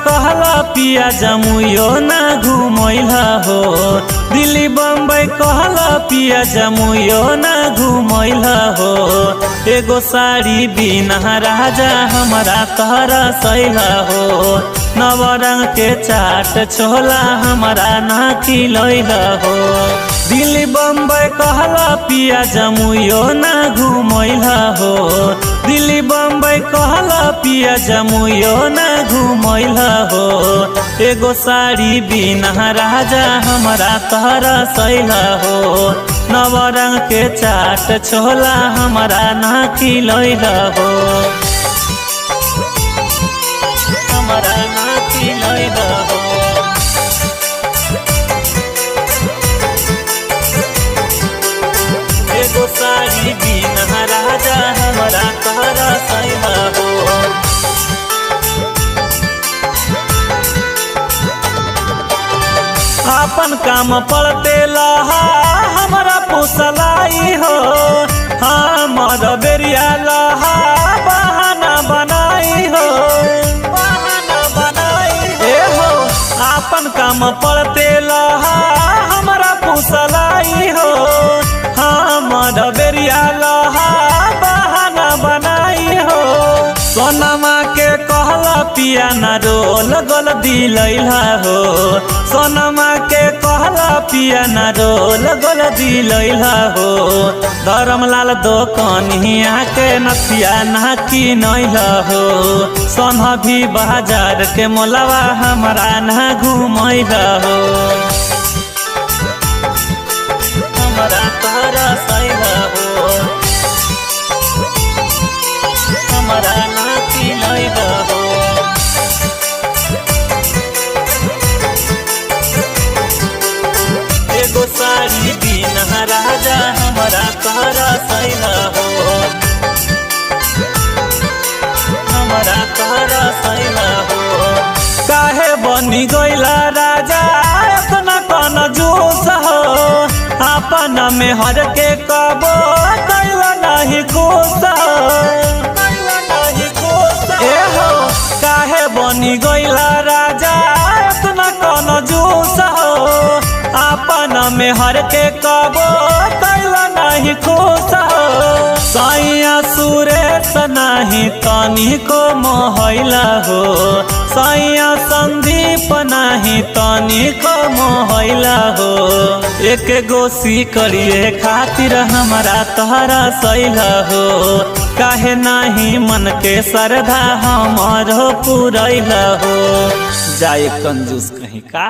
कहला पिया जमुइयो ना घुमैला हो। दिल्ली बम्बई कहला पिया जमुइयो ना घुमैला हो। एगो साड़ी बिना राजा हमरा तोहरा सैला हो। नवरंग के चाट छोला हमरा ना खिलैला हो। दिल्ली बम्बई कहला पिया जमुइयो ना घुमैला हो। दिल्ली बम्बई कहला पिया जमुइयो ना घुमैला हो। एगो साड़ी बिना राजा हमरा तोहरा सैला हो। नवरंग के चाट छोला हमरा ना खिलैला हो। हमरा ना खिलैला हो। एगो साड़ी बिना राजा हमरा तोहरा सैला हो। अपन काम पड़ते लहा हमरा पुसलाई हो। हमर बेरिया लहा बहाना बनाई हो। बहाना बनाई ए हो। अपन काम पड़ते लहा हमरा पुसलाई हो। हमर बेरिया लहा बहाना बनाई हो। सोनमा के कहला पिया ना रोल गोल दिलैला हो। सोनमा के कहला पिया ना रोल गोल दिलैला हो। धर्मलाल दोकनिया के नथिया ना किनैला हो। सोना भी बाजार के मोलवा हमरा ना घुमैला हो। हमरा तोहरा सैला हो। हमरा ना खिलैला हो। एगो साड़ी बिना राजा हमरा तोहरा सैला हो। हमरा तोहरा सैला हो। काहे बनी गइला राजा एतना कन जोश हो। अपन में हर के कबो कैला नहीं खुश हो। ए हो। काहे बनी गइला राजा एतना कन जोश हो। अपन में हर के कबो कैला नहीं खुश हो। सैया सुरेश नाही तनी को मोहैला हो। सैया संदीप नाही तनी को मोहैला हो। एक गोसी करिए खातिर हमरा तोहरा सैला हो। काहे नाही मन के श्रद्धा हमारो पुरैला हो। जाए कंजूस कहीं का।